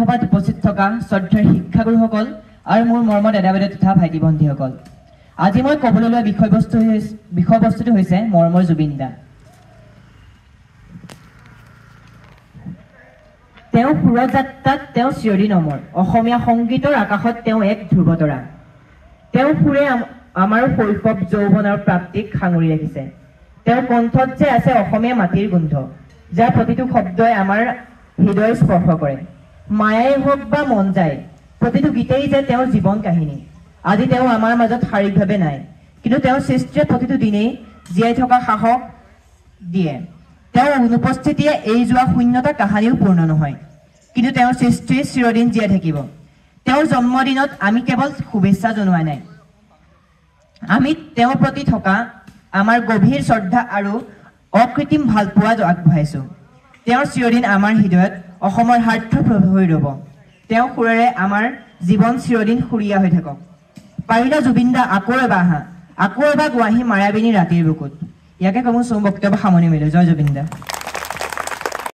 সভাত উপস্থিত থকা শ্ৰদ্ধাৰ শিক্ষাগুৰুসকল আৰু মোৰ মৰমৰ দাদা বাইদেউ তথা ভাইটি ভণ্টিসকল, আজি মই ক'বলৈ লোৱা বিষয়বস্তুটো হৈছে মৰমৰ জুবিন দা। তেওঁ সুৰযাত্ৰাত তেওঁ চিৰদিন অমৰ। অসমীয়া সংগীতৰ আকাশত তেওঁ এক ধ্ৰুৱতৰা। তেওঁ সুৰে আমাৰ শৈশৱ, যৌৱন আৰু প্ৰাপ্তিক সাঙুৰি ৰাখিছে। তেওঁৰ কণ্ঠত যে আছে অসমীয়া মাটিৰ গোন্ধ, যাৰ প্ৰতিটো শব্দই আমাৰ হৃদয় স্পৰ্শ কৰে। মায়াই হওক বা মন যায়, প্ৰতিটো গীতেই যে তেওঁৰ জীৱন কাহিনী। আজি তেওঁ আমাৰ মাজত শাৰীৰিকভাৱে নাই, কিন্তু তেওঁৰ সৃষ্টিয়ে প্ৰতিটো দিনেই জীয়াই থকা সাহস দিয়ে। তেওঁৰ অনুপস্থিতিয়ে এই যোৱা শূন্যতা কাহানিও পূৰ্ণ নহয়, কিন্তু তেওঁৰ সৃষ্টি চিৰদিন জীয়াই থাকিব। তেওঁৰ জন্মদিনত আমি কেৱল শুভেচ্ছা জনোৱা নাই, আমি তেওঁৰ প্ৰতি থকা আমাৰ গভীৰ শ্ৰদ্ধা আৰু অকৃত্ৰিম ভালপোৱা আগবঢ়াইছোঁ। তেওঁৰ চিৰদিন আমাৰ হৃদয়ত অসমৰ হাৰ্থ হৈ ৰ'ব। তেওঁৰ সুৰেৰে আমাৰ জীৱন চিৰদিন সুৰীয়া হৈ থাকক। পাৰিলে জুবিন দা আকৌ এবাৰ আহা, আকৌ এবাৰ গুৱাহী মায়াবিনী ৰাতিৰ বুকুত। ইয়াকে কৈ মোৰ চমু বক্তব্য সামৰণি মাৰিলোঁ। জয় জুবিন দা।